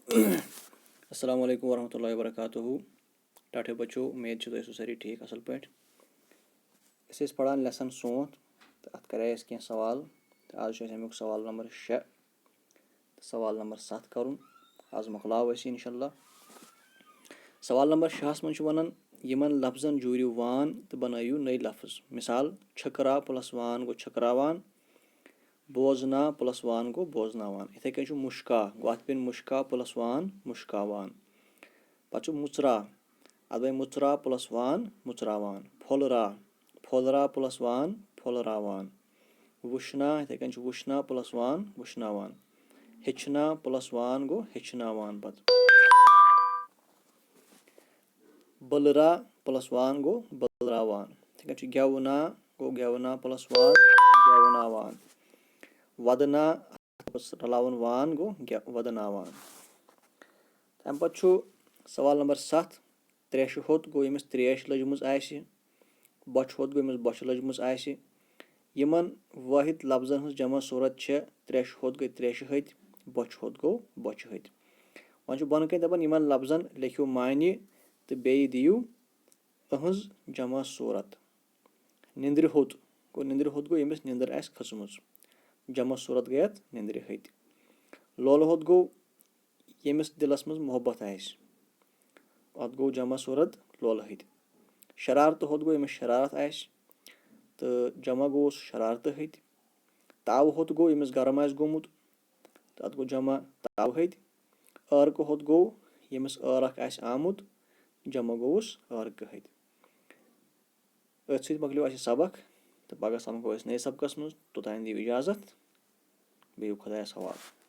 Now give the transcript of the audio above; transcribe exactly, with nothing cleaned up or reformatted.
السلام علیکم ورحمۃ اللہ وبرکاتہ۔ ٹاٹھے بچو، امید چھِ تُہۍ ٲسِو سٲری ٹھیٖک، اَصٕل پٲٹھۍ۔ أسۍ ٲسۍ پَران lesson سونٛتھ، تہٕ اَتھ کَرے اَسہِ کینٛہہ سوال، تہٕ آز چھُ اَسہِ اَمیُک سوال نمبر شےٚ تہٕ سوال نمبر ستھ کَرُن۔ آز مۄکلاو أسۍ یہِ، اِنشاء اللہ۔ سوال نمبر شےٚ ہَس منٛز چھُ وَنان، یِمَن لفظن جوٗرِو وان تہٕ بَنٲیِو نٔے لفظ۔ مثال، چھٔکرا plus وان گوٚو چھٔکراوان، بوزنا plus وان گوٚو بوزناوان۔ یِتھَے کٔنۍ چھُ مُشکا، گوٚو اَتھ بَنہِ مُشکا plus وان مُشکاوان۔ پَتہٕ چھُ مُژرا، اَتھ بَنہِ مُژرا plus وان مُژراوان۔ پھۄلرا، پھۄلرا plus وان پھۄلراوان۔ وُشنا، یِتھَے کٔنۍ چھُ وُشنا plus وان وُشناوان۔ ہیٚچھنا plus وان گوٚو ہیٚچھناوان پَتہٕ۔ بٔلرا plus وان گوٚو بٔلراوان۔ یِتھَے کٔنۍ چھُ گٮ۪ونا، گوٚو گٮ۪ونا plus وان گٮ۪وناوان۔ وَدنا، رَلاوُن وان گوٚو گٮ۪-، وَدناوان۔ تَمہِ پَتہٕ چھُ سوال نمبر ستھ، تریشہِ ہوٚت گوٚو ییٚمِس تریش لٔجمٕژ آسہِ، بۄچھِ ہوٚت گوٚو ییٚمِس بۄچھِ لٔجمٕژ آسہِ۔ یِمَن وٲحد لفظن ہٕنٛز جمع صوٗرت چھےٚ، تریشہِ ہوٚت گٔے تریشہِ ۂتۍ، بۄچھِ ہوٚت گوٚو بۄچھِ ۂتۍ۔ وۄنۍ چھُ بۄنہٕ کَنہِ دَپان، یِمَن لفظن لیکھِو معنی تہٕ بیٚیہِ دِیِو أہٕنٛز جمع صوٗرت۔ نِندرِ ہوٚت گوٚو، نِندرِ ہوٚت گوٚو ییٚمِس نِندٕر آسہِ کھٔژمٕژ، جمع صوٗرت گٔے اَتھ نِندرِ ۂتۍ۔ لولہٕ ہوٚت گوٚو ییٚمِس دِلَس منٛز محبت آسہِ، اَتھ گوٚو جمع صوٗرت لولہٕ ۂتۍ۔ شرارتہٕ ہوٚت گوٚو ییٚمِس شرارت آسہِ، تہٕ جمع گوٚوُس شرارتہٕ ۂتۍ۔ تاوٕ ہوٚت گوٚو ییٚمِس گرم آسہِ گوٚمُت، تہٕ اَتھ گوٚو جمع تاوٕ ۂتۍ۔ عٲرقہٕ ہوٚت گوٚو ییٚمِس عٲرق آسہِ آمُت، جمع گوٚوُس عٲرقہٕ ۂتۍ۔ أتھۍ سۭتۍ مۄکلیو اَسہِ سبق، تہٕ پگاہ سَمکھو أسۍ نٔیِس سبقَس منٛز۔ توٚتام دِیِو اِجازت، بِہِو خۄدایَس حوالہٕ۔